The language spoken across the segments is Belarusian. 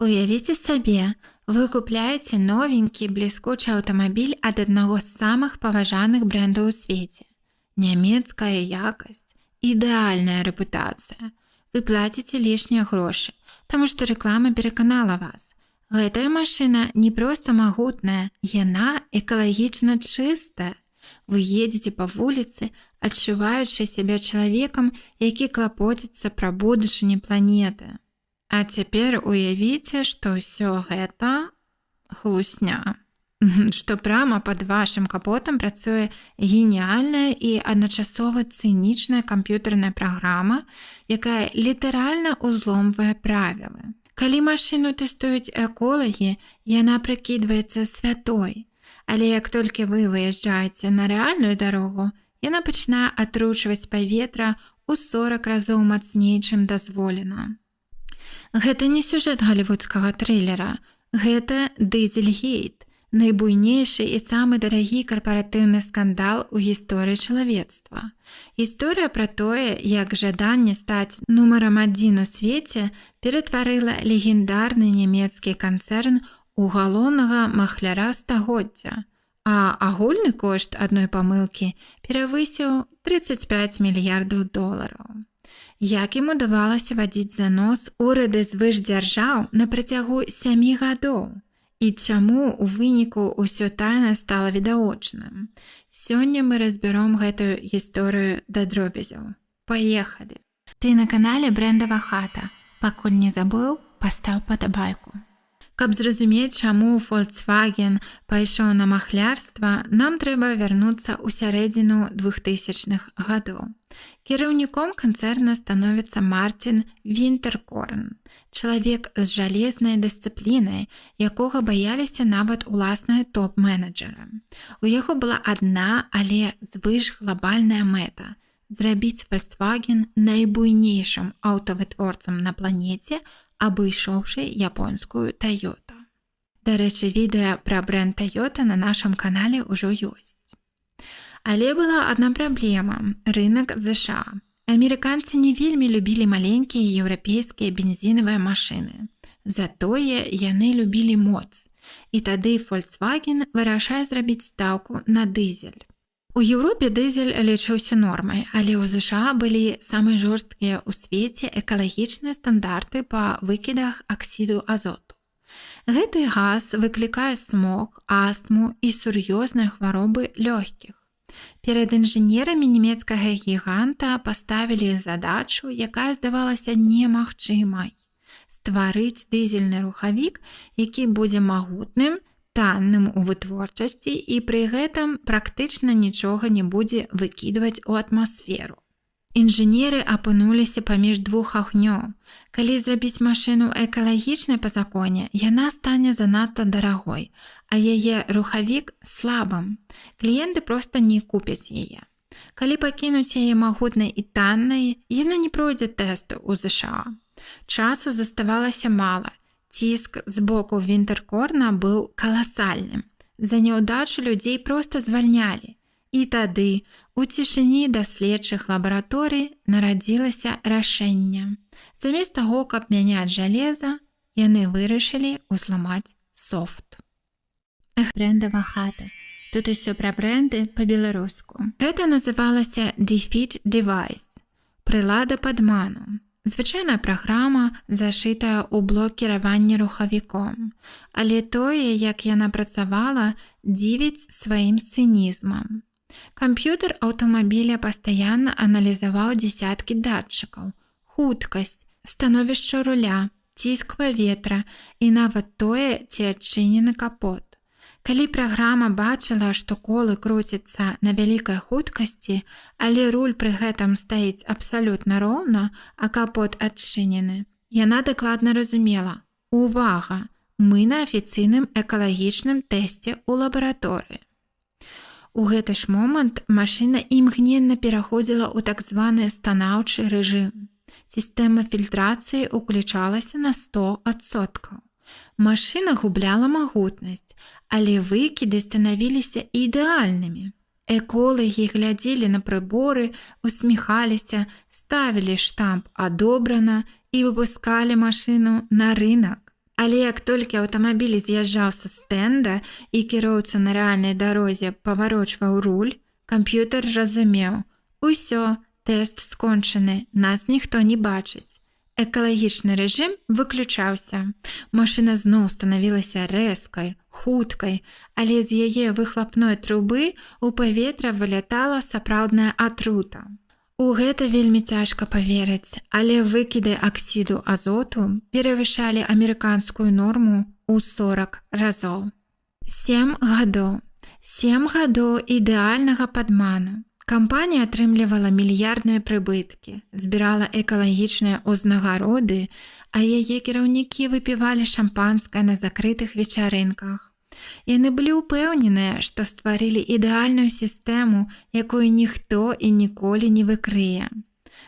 Уявіце сабе, вы купляеце новенькі бліскучы аўтамабіль ад аднаго з самых паважаных брэндаў у свеце. Нямецкая якасць, ідэальная рэпутацыя. Вы плаціце лішнія грошы, таму што рэклама пераканала вас. Гэтая машына не проста магутная, яна экалагічна чыстая. Вы едзеце па вуліцы, адчуваючы сябе чалавекам, які клапоціцца пра будучыню планеты. А цяпер уявіце, што ўсё гэта хлусня. Што прама пад вашым капотам працуе геніяльная і адначасова цынічная камп'ютарная праграма, якая літаральна ўзломвае правілы. Калі машыну тэстуюць эколагі, яна прыкідваецца святой. Але як толькі вы выязджаеце на рэальную дарогу, яна пачынае атручваць паветра ў 40 разоў мацней, чым дазволена. Гэта не сюжэт галівудскага трылера, гэта дызельгейт, найбуйнейшы і самы дарагі карпаратыўны скандал у гісторыі чалавецтва. Гісторыя пра тое, як жаданне стаць нумарам адзін у свеце ператварыла легендарны нямецкі канцэрн у галоўнага махляра стагоддзя, а агульны кошт адной памылкі перавысіў 35 мільярдаў долараў. Як ім удавалася вадзіць за нос урады звышдзяржаў на працягу 7 гадоў? І чаму ў выніку ўсё тайна стала відавочным? Сёння мы разбяром гэтую гісторыю да дробязяў. Паехалі! Ты на канале «Брэндава хата». Пакуль не забыў, пастаў падабайку. Каб зразумець, чаму Volkswagen пайшоў на махлярства, нам трэба вярнуцца ў сярэдзіну 2000-х гадоў. Кіраўніком канцэрна становіцца Марцін Вінтэркорн, чалавек з жалезнай дысцыплінай, якога баяліся нават уласныя топ-менеджеры. У яго была адна, але звышглабальная мэта: зрабіць Volkswagen найбуйнейшым аўтавытворцам на планеце, абышоўшы японскую Toyota. Дарэчы, відэа пра бренд Toyota на нашым канале ўжо ёсць. Але была адна праблема: рынок ЗША. Амерыканцы не вельмі любілі маленькія еўрапейскія бензінавыя машыны. Затое яны любілі моц. І тады Volkswagen вырашае зрабіць стаўку на дызель. У Еўропе дызель лічыўся нормай, але ў ЗША былі самыя жорсткія ў свеце экалагічныя стандарты па выкідах аксіду азоту. Гэты газ выклікае смог, астму і сур'ёзныя хваробы лёгкіх. Перад інжынерамі нямецкага гіганта паставілі задачу, якая здавалася немагчымай: стварыць дызельны рухавік, які будзе магутным, танным у вытворчасці і пры гэтым практычна нічога не будзе выкідваць у атмасферу. Інжынеры апынуліся паміж двух агнёў. Калі зрабіць машыну экалагічнай па законе, яна стане занадта дарагой, а яе рухавік слабым. Кліенты проста не купяць яе. Калі пакінуць яе магутнай і таннай, яна не пройдзе тэсту ў ЗША. Часу заставалася мала. Ціск з боку Вінтэркорна быў каласальным. За няўдачу людзей проста звальнялі. І тады у цішыні даследчых лабараторый нарадзілася рашэнне. Замест таго, каб мяняць жалеза, яны вырашылі ўзламаць софт. «Брэндава хата». Тут усё пра бренды па-беларуску. Гэта называлася Defeat Device, прылада падману. Звычайная праграма, зашытая ў блок кіравання рухавіком. Але тое, як яна працавала, дзівіць сваім цынізмам. Камп'ютар аўтамабіля пастаянна аналізаваў дзесяткі датчыкаў: хуткасць, становішча руля, ціск паветра і нават тое, ці адчынены капот. Калі праграма бачыла, што колы круцяцца на вялікай хуткасці, але руль пры гэтым стаіць абсалютна роўна, а капот адчынены, яна дакладна разумела: Увага! Мы на афіцыйным экалагічным тэсце ў лабараторыі. У гэты ж момант машына імгненна пераходзіла ў так званы станаўчы рэжым. Сістэма фільтрацыі ўключалася на 100%. Машына губляла магутнасць, але выкіды станавіліся ідэальнымі. Эколагі глядзелі на прыборы, усміхаліся, ставілі штамп «адобрана» і выпускалі машыну на рынок. Але як толькі аўтамабіль з'язджаў са стэнда і кіроўца на рэальнай дарозе паварочваў руль, камп'ютар разумеў: усё, тэст скончаны, нас ніхто не бачыць. Экалагічны рэжым выключаўся. Машына зноў станавілася рэзкай, хуткай, але з яе выхлапной трубы ў паветра вылятала сапраўдная атрута. У гэта вельмі цяжка паверыць, але выкіды аксіду азоту перавышалі амерыканскую норму ў 40 разоў. 7 гадоў. 7 гадоў ідэальнага падману. Кампанія атрымлівала мільярдныя прыбыткі, збірала экалагічныя ўзнагароды, а яе кіраўнікі выпівалі шампанскае на закрытых вечарынках. Яны былі ўпэўненыя, што стварылі ідэальную сістэму, якую ніхто і ніколі не выкрые.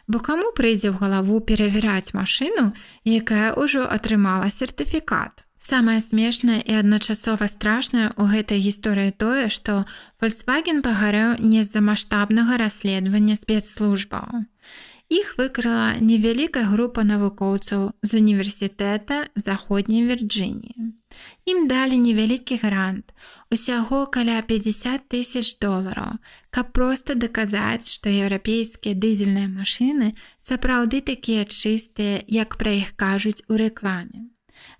Бо каму прыйдзе ў галаву перавяраць машыну, якая ўжо атрымала сертыфікат? Самае смешнае і адначасова страшнае ў гэтай гісторыі тое, што Volkswagen пагарэў не з-за маштабнага расследавання спецслужбаў. Іх выкрыла невялікая група навукоўцаў з універсітэта Заходняй Вірджыніі. Ім далі невялікі грант, усяго каля 50 тысяч долараў, каб проста даказаць, што еўрапейскія дызельныя машыны сапраўды такія чыстыя, як пра іх кажуць у рэкламе.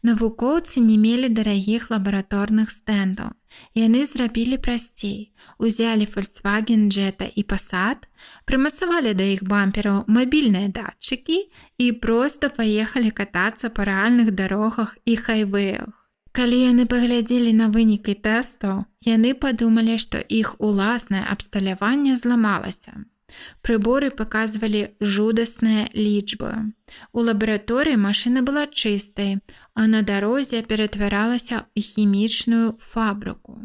Навукоўцы не мелі дарагіх лабараторных стэндаў. Яны зрабілі прасцей. Узялі Volkswagen Jetta і Passat, прымацавалі да іх бампераў мабільныя датчыкі і проста паехалі катацца па рэальных дарогах і хайвеях. Калі яны паглядзелі на вынікі тэстаў, яны падумалі, што іх уласнае абсталяванне зламалася. Прыборы паказвалі жудасныя лічбы. У лабараторыі машына была чыстай, а на дарозе ператваралася ў хімічную фабрыку.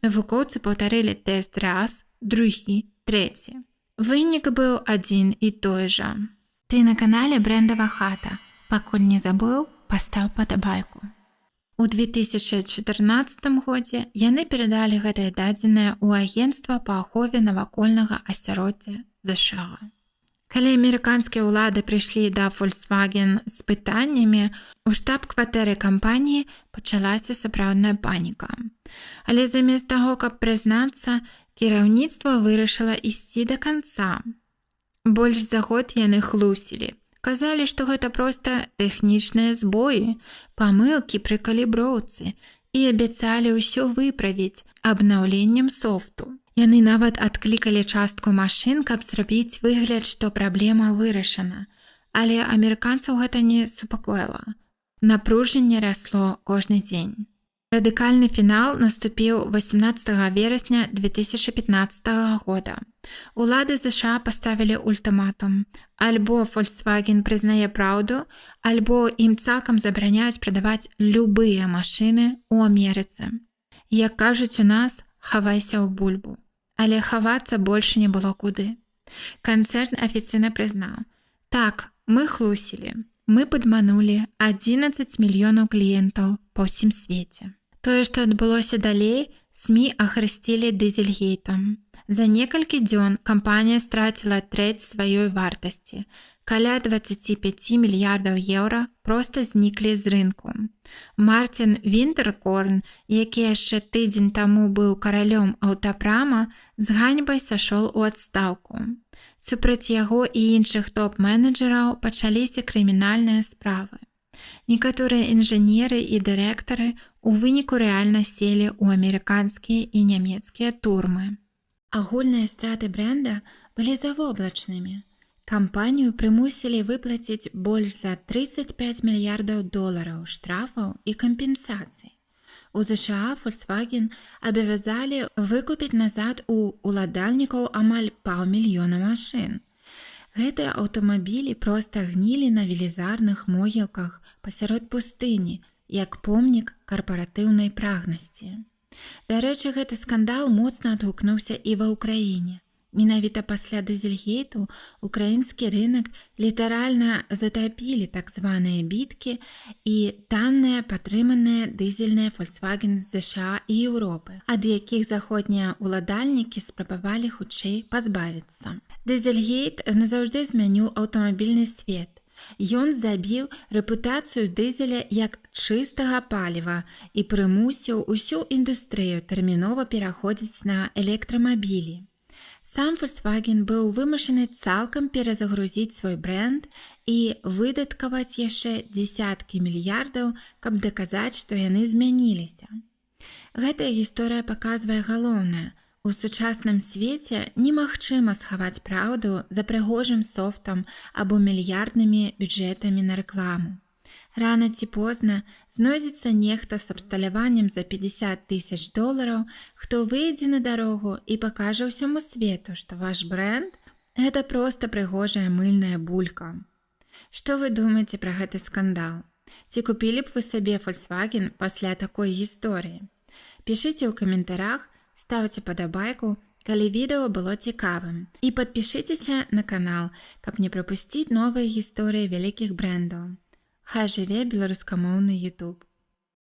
Навукоўцы паўтарылі тэст раз, другі, трэці. Вынік быў адзін і той жа. Ты на канале Брэндава хата. Пакуль не забыў, пастаў падабайку. У 2014 годзе яны перадалі гэтыя дадзеныя ў агенцтва па ахове навакольнага асяроддзя ЗША. Калі амерыканскія ўлады прыйшлі да Volkswagen з пытаннямі, у штаб-кватэры кампаніі пачалася сапраўдная паніка. Але замест таго, каб прызнацца, кіраўніцтва вырашыла ісці да канца. Больш за год яны хлусілі. Казалі, што гэта проста тэхнічныя збоі, памылкі пры каліброўцы, і абяцалі ўсё выправіць абнаўленнем софту. Яны нават адклікалі частку машын, каб зрабіць выгляд, што праблема вырашана. Але амерыканцаў гэта не супакоіла. Напружанне расло кожны дзень. Радыкальны фінал наступіў 18 верасня 2015 года. Улады ЗША паставілі ультыматум. Альбо Volkswagen прызнае праўду, альбо ім цалкам забараняюць прадаваць любыя машыны ў Амерыцы. Як кажуць у нас, хавайся ў бульбу. Але хавацца больш не было куды. Канцэрн афіцыйна прызнаў: Так, мы хлусілі. Мы падманулі 11 мільёнаў кліентаў па ўсім свеце. Тое, што адбылося далей, СМІ ахрысцілі дызельгейтам. За некалькі дзён кампанія страціла трэць сваёй вартасці. Каля 25 мільярдаў еўра проста зніклі з рынку. Марцін Вінтэркорн, які яшчэ тыдзень таму быў каралём аўтапрама, з ганьбай сышоў у адстаўку. Супраць яго і іншых топ-менеджераў пачаліся крымінальныя справы. Некаторыя інжынеры і дырэктары у выніку рэальна селі ў амерыканскія і нямецкія турмы. Агульныя страты бренда былі завоблачнымі. Кампанію прымусілі выплаціць больш за 35 мільярдаў долараў штрафаў і кампенсацый. У ЗША Volkswagen абавязалі выкупіць назад у уладальнікаў амаль паўмільёна машын. Гэтыя аўтамабілі проста гнілі на велізарных могілках пасярод пустыні, як помнік карпаратыўнай прагнасці. Дарэчы, гэты скандал моцна адгукнуўся і ва Ўкраіне. Менавіта пасля дызельгейту украінскі рынок літаральна затапілі так званыя біткі і танныя падтрыманыя дызельныя Volkswagen з ЗША і Еўропы, ад якіх заходнія ўладальнікі спрабавалі хутчэй пазбавіцца. Дызельгейт назаўжды змяніў аўтамабільны свет. Ён забіў рэпутацыю дызеля як чыстага паліва і прымусіў усю індустрыю тэрмінова пераходзіць на электрамабілі. Сам Volkswagen быў вымушаны цалкам перазагрузіць свой бренд і выдаткаваць яшчэ дзесяткі мільярдаў, каб даказаць, што яны змяніліся. Гэтая гісторыя паказвае галоўнае: у сучасным свеце немагчыма схаваць праўду за прыгожым софтам або мільярднымі бюджэтамі на рэкламу. Рана ці позна знойдзецца нехта з абсталяваннем за 50 тысяч долараў, хто выйдзе на дарогу і пакажа ўсяму свету, што ваш бренд — гэта проста прыгожая мыльная булька. Што вы думаеце пра гэты скандал? Ці купілі б вы сабе Volkswagen пасля такой гісторыі? Пішыце ў каментарах, стаўце падабайку, калі відэо было цікавым. І падпішыцеся на канал, каб не прапусціць новыя гісторыі вялікіх брэндаў. Хай жыве беларускамоўны YouTube.